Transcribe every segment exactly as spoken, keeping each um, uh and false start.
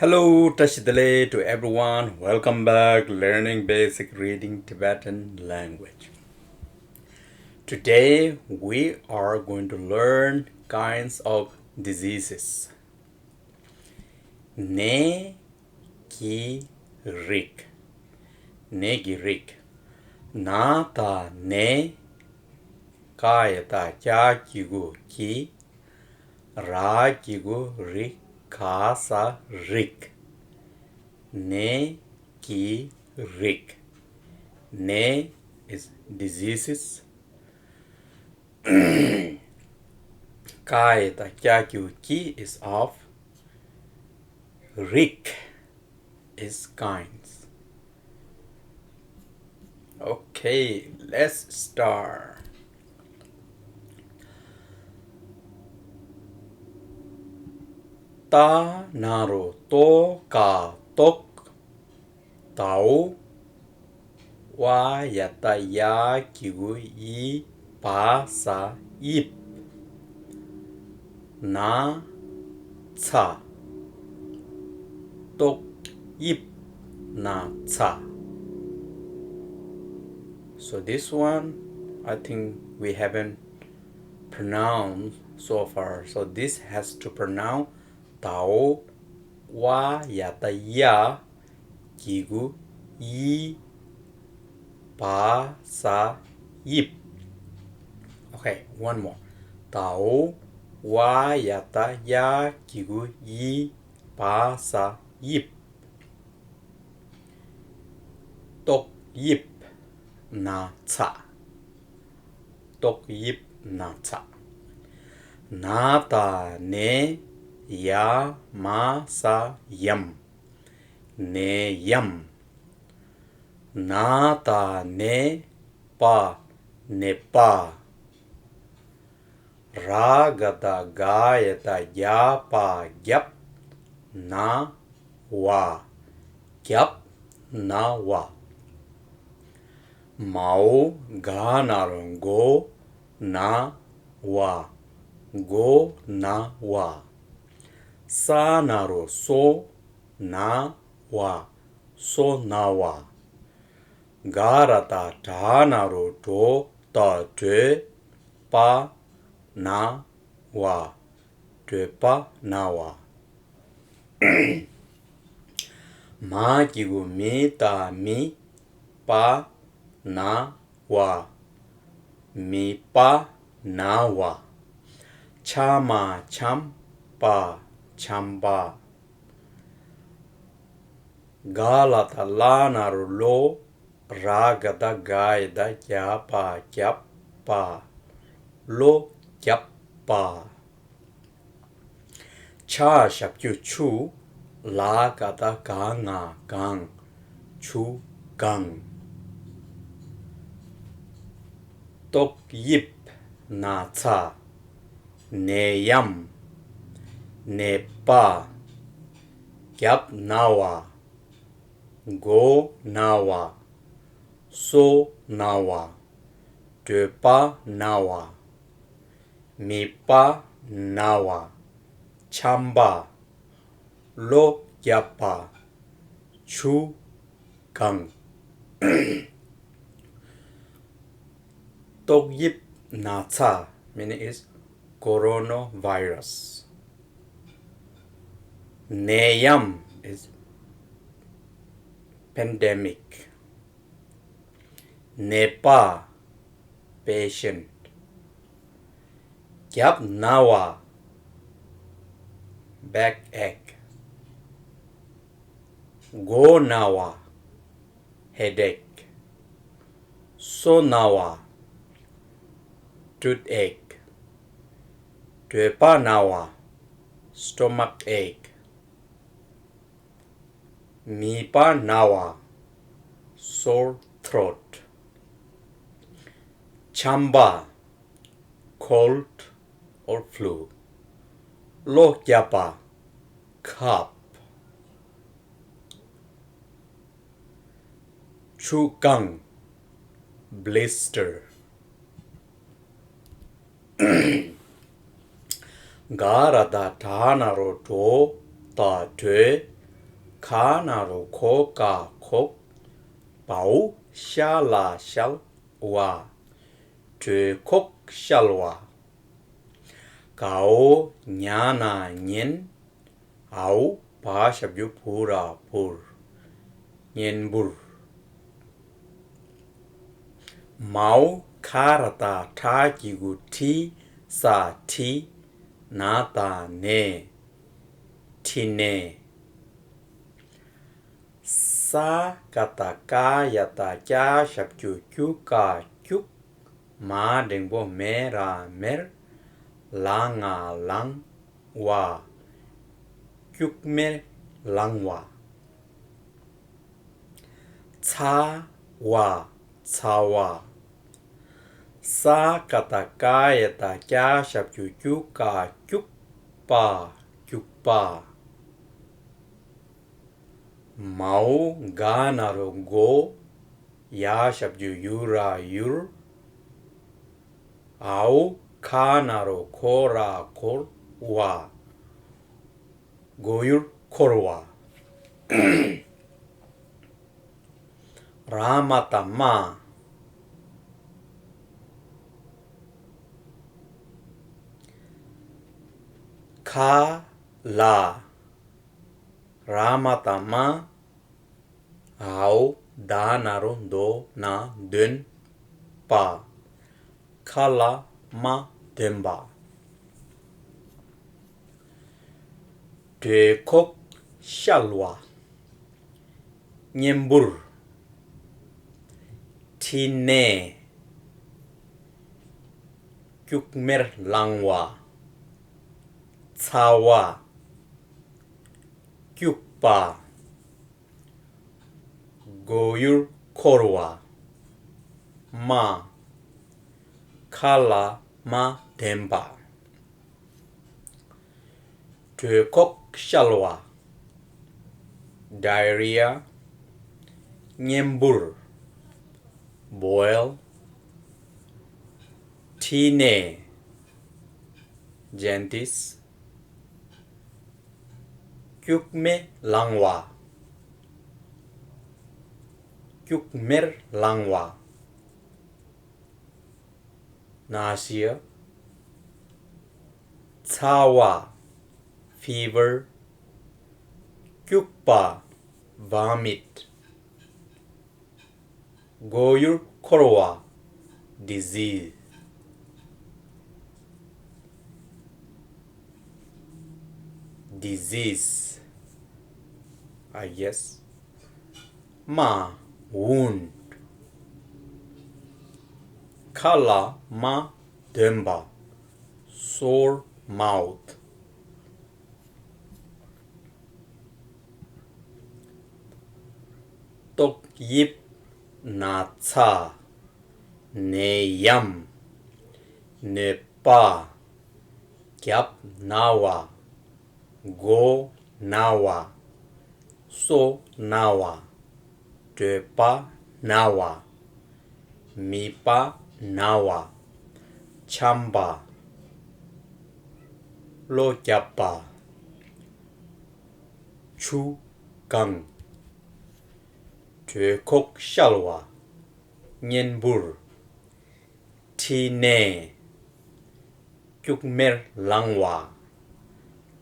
Hello, བཀྲ་ཤིས་བདེ་ལེགས to everyone. Welcome back learning basic reading Tibetan language. Today we are going to learn kinds of diseases. ནད་ཀྱི་རིགས། ནད་ཀྱི་རིགས། ན་ད་ནེ། ཀ་ཡ་ད་ཀྱ་གི་གུ་ཀྱི། ར་གི་གུ་རི། ག་ས་རིགས། ནད་ཀྱི་རིགས། ནད་is diseases. ཀ་ཡ་ད་ཀྱ་གི་གུ་ཀྱི་is of། རིགས is kinds. Okay, let's start. ཏ་ན་རོ་ཏོ་ཀ་ཏོག། དའོ། ཝ་ཡ་ད་ཡ་གི་གུ་ཡི། བ་ས་ཡིབ། ན་ཚ། ཏོག་ཡིབ་ན་ཚ། So this one, I think we haven't pronounced so far. So this has to pronounce དའོ། ཝ་ཡ་ད་ཡ། གི་གུ་ཡི། བ་ས་ཡིབ། Okay, one more. དའོ། ཝ་ཡ་ད་ཡ། གི་གུ་ཡི། བ་ས་ཡིབ། ཏོག་ཡིབ་ན་ཚ། ཏོག་ཡིབ་ན་ཚ། ན་ད་ནེ། ཡ་མ་ས་ཡམ། ནད་ཡམས། ན་ད་ནེ། པ། ནེ་པ། ར་ག་ད་ག་ཡ་ད་རྒྱ་པ་རྒྱབ། ན་བ། རྒྱབ་ན་བ། མའོ་ག་ན་རོ་མགོ། ན་བ། མགོ་ན་བ། ས་ན་རོ་སོ། ན་བ། སོ་ན་བ། ག་ར་ད་གྲ་ན་རོ་གྲོ། ད་གྲོད། པ་ན་བ། གྲོད་པ་ན་བ། མ་གི་གུ་མི་ད་མི། པ་ན་བ། མི་པ་ན་བ། ཆ་མ་ཆམ། པ། ཆམ་པ། ག་ལ་ད་གླ་ན་རོ་གློ། ར་ག་ད་ག་ཡ་ད་རྒྱ་པ་རྒྱབ། པ། གློ་རྒྱབ་པ། ཆ་ཞབས་ཀྱུ་ཆུ། ལ་ག་ད་ག་ང་གངས། ཆུ་གངས། ཏོག་དབྱིབས་ན་ཚ། ནད་ཡམས། ནད་པ། རྒྱབ་ན་བ། མགོ་ན་བ། སོ་ན་བ། གྲོད་པ་ན་བ། མི་པ་ན་བ། ཆམ་པ། གློ་རྒྱབ་པ། ཆུ་གངས། ཏོག་དབྱིབས་ན་ཚ། Meaning is coronavirus. ནད་ཡམས། Is pandemic. ནད་པ། Patient. རྒྱབ་ན་བ། Backache. མགོ་ན་བ། Headache. སོ་ན་བ། Toothache. གྲོད་པ་ན་བ། Stomachache. མི་པ་ན་བ། Sore throat. ཆམ་པ། Cold or flu. གློ་རྒྱབ་པ། Cough. ཆུ་གངས། Blister. ག་ར་ད་གྲ་ན་རོ་གྲོ། ད་གྲོད། ག་ན་རོ་གོ་ག་གོག་བའོ་ཤ་ལ་ཤལ་བ། གྲོད་ཁོག་བཤལ་བ། གའོ་ཉ་ན་ཉན། འའོ་བ་ཞབས་ཀྱུ་བུ་ར་བུར། གཉེན་བུར། མའོ་ཁ་ར་བཏགས་ཁྲ་གི་གུ་ཁྲི། ས་ཁྲི། ན་བཏགས་ནས། ཁྲི་ནས། ས་ཀ་བཏགས་སྐ་ཡ་བཏགས་སྐྱ་ཞབས་ཀྱུ་སྐྱུ་ཀ་སྐྱུག་མ་འགྲེང་བུ་མེ་ར་མེར། ལ་ང་ལང་བ། སྐྱུག་མེར་ལང་བ། ཚ་བ། ཚ་བ། ས་ཀ་བཏགས་སྐ་ཡ་བཏགས་སྐྱ་ཞབས་ཀྱུ་སྐྱུ་ཀ་སྐྱུག་པ། སྐྱུག་པ། མའོ་ག་ན་རོ་མགོ། ཡ་ཞབས་ཀྱུ་ཡུ་ར་ཡུར། འའོ་ཁ་ན་རོ་ཁོ་ར་ཁོར་བ། མགོ་ཡུར་འཁོར་བ། ར་མ་བཏགས་རྨ། ཁ་ལ། ར་མ་བཏགས་རྨ། འའོ་ད་ན་རོ་འདོ་ན་འདོན་པ། ཁ་ལ་མ་འདོན་པ། གྲོད་ཁོག་བཤལ་བ། གཉེན་བུར། ཁྲི་ནས། སྐྱུག་མེར་ལང་བ། ཚ་བ། སྐྱུག་པ། མགོ་ཡུར་འཁོར་བ། རྨ། ཁ་ལ་མ་འདོན་པ། གྲོད་ཁོག་བཤལ་བ། Diarrhea. གཉེན་བུར། Boil. ཁྲི་ནས། Jaundice. སྐྱུག་མེར་ལང་བ། སྐྱུག་མེར་ལང་བ། Nausea. ཚ་བ། Fever. སྐྱུག་པ། Vomit. མགོ་ཡུར་འཁོར་བ། Disease. Disease, I guess. རྨ། Wound. ཁ་ལ་མ་འདོན་པ། Sore mouth. ཏོག་དབྱིབས་ན་ཚ། ནད་ཡམས། གནོད་པ། རྒྱབ་ན་བ། མགོ་ན་བ། སོ་ན་བ། གྲོད་པ་ན་བ། མིད་པ་ན་བ། ཆམ་པ། གློ་རྒྱབ་པ། ཆུ་གང་། གྲོད་ཁོག་བཤལ་བ། གཉེན་བུར། ཁྲི་ནས། སྐྱུག་མེར་ལང་བ།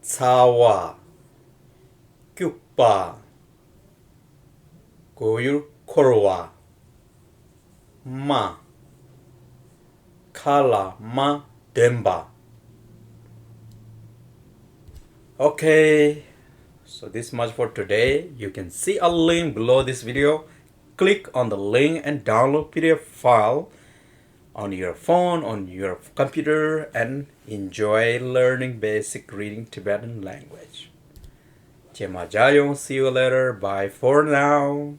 ཚ་བ། སྐྱུག་པ། མགོ་ཡུར་འཁོར་བ། རྨ། ཁ་ལ་མ་འདོན་པ། Okay, so this much for today. You can see a link below this video. Click on the link and download P D F file on your phone, on your computer, and enjoy learning basic reading Tibetan language. Chema Jayong, see you later. Bye for now.